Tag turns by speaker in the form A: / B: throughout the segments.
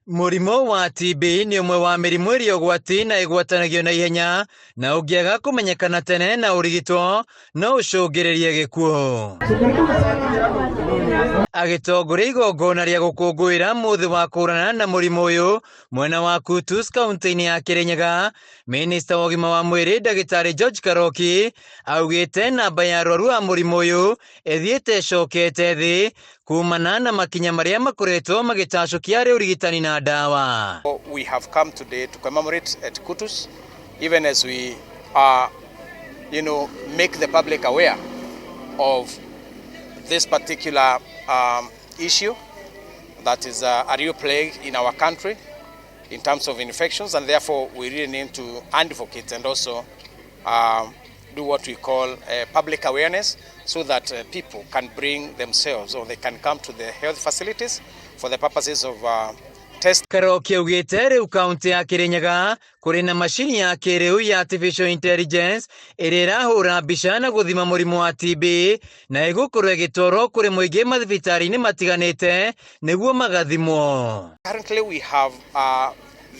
A: Mũrimũ wa TB nĩ ũmwe wa mĩrimũ ĩrĩa ũgwati na ĩgwatanagio na ihenya na ũngĩaga kũmenyekana tene na ũrigitwo no ũcũngĩrĩrie gĩkuũ. Agĩtongoria igongona rĩa gũkũngũĩra mũthĩ wa kũhũrana na mũrimũ ũyũ mwena wa Kutus kaunti-inĩ ya Kĩrĩnyaga, Minista wa ũgima wa mwĩrĩ ndagĩtarĩ George Karoki augĩte namba ya arwaru a mũrimũ ũyũ ĩthiĩte ĩcokete thĩ kumana na makinya marĩa makoretwo magĩtacũkia harĩ ũrigitani na ndawa.
B: We have come today to commemorate at Kutus, even as we make the public aware of this particular issue that is a real plague in our country in terms of infections, and therefore we really need to advocate and also do what we call public awareness so that people can bring themselves or they can come to the health facilities for the purposes of test.
A: Karoki augĩte rĩu kaunti ya Kĩrĩnyaga kũrĩ na macini ya kĩrĩu ya artificial intelligence ĩrĩa ĩrahũra mbica na gũthima mũrimũ wa TB na ĩgũkorwo ĩgĩtwarwo kũrĩ mũingĩ mathibitarĩ-inĩ matiganĩte nĩguo magathimwo.
B: Currently we have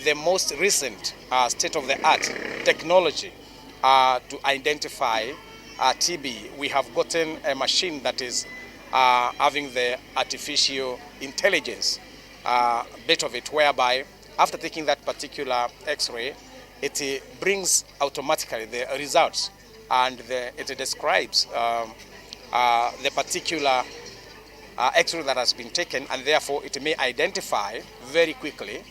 B: the most recent state of the art technology to identify TB. We have gotten a machine that is having the artificial intelligence bit of it, whereby after taking that particular x-ray, it brings automatically the results and it describes the particular x-ray that has been taken, and therefore it may identify very quickly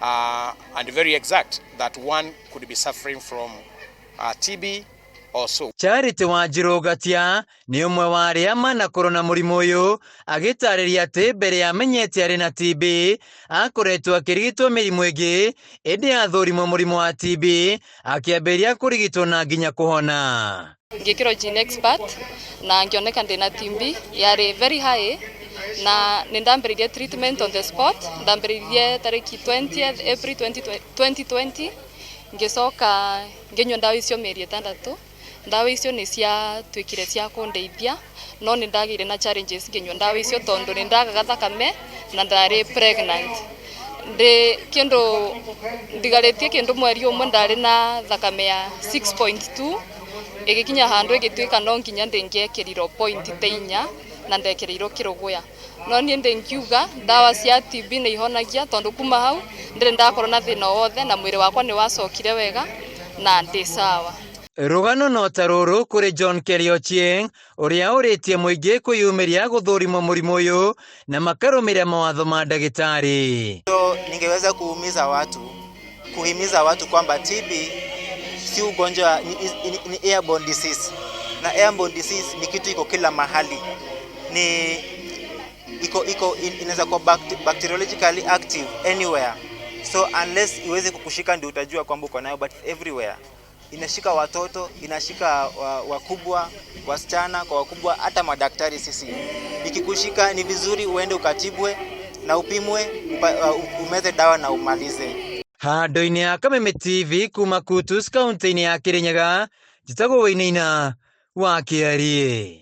B: and very exact that one could be suffering from TB or so.
A: Charity Wanjiru Ngatia nĩ ũmwe wa arĩa manakorwo na mũrimũ ũyũ agĩtarĩria atĩ mbere ya amenyete arĩ na TB akoretwo akĩrigitwo mĩrimũ ĩngĩ ĩndĩ athũrimwo mũrimũ wa TB akĩambĩrĩria kũrigitwo na nginya kũhona.
C: Ngĩkĩrwo GeneXpert na ngĩoneka ndĩna TB yarĩ very high na nĩ ndambĩrĩirie treatment on the spot. Ndambĩrĩirie tarĩki 20th April 2020, ngĩcoka ngĩnyua ndawa icio mĩeri 6. Ndawa icio nĩ ciatuĩkire cia kũndeithia, no nĩ ndagĩire na challenges ngĩnyua ndawa icio tondũ nĩ ndagaga thakame na ndarĩ pregnant. Ndĩ kĩndũ ndigarĩtie kĩndũ mweri ũmwe ndarĩ na thakame ya 6.2, ĩgĩkinya handũ ĩgĩtuĩka no nginya ndĩngĩekĩrirwo point ta 4 na ndekĩrĩirwo kĩrũgũya. No niĩ ndĩngiuga ndawa cia TB nĩ ihonagia tondũ kuma hau ndirĩ ndakorwo na thĩna o wothe na mwĩrĩ wakwa nĩ wacokire wega na ndĩ sawa.
A: Rũgano no ta rũrũ kũrĩ John Kelly Ochieng ũrĩa ũrĩtie mũingĩ kwĩyumĩria gũthũrimwo mũrimũ ũyũ na makarũmĩrĩra mawatho ma ndagĩtarĩ.
D: So, ningeweza kuhimiza watu kwamba TB si ugonjwa, ni airborne disease, na airborne disease ni kitu iko kila mahali, ni iko inaweza kuwa bacteriologically active anywhere, so unless iweze kukushika ndio utajua kwamba uko nayo, but everywhere inashika watoto, inashika wakubwa, wasichana kwa wakubwa, hata madaktari sisi. Ikikushika ni vizuri uende ukatibwe na upimwe, umeze dawa na umalize.
A: Handũ-inĩ ya Kameme TV kuma Kutus kaunti-inĩ ya Kĩrĩnyaga, njĩtagwo Wainaina wa Kĩariĩ.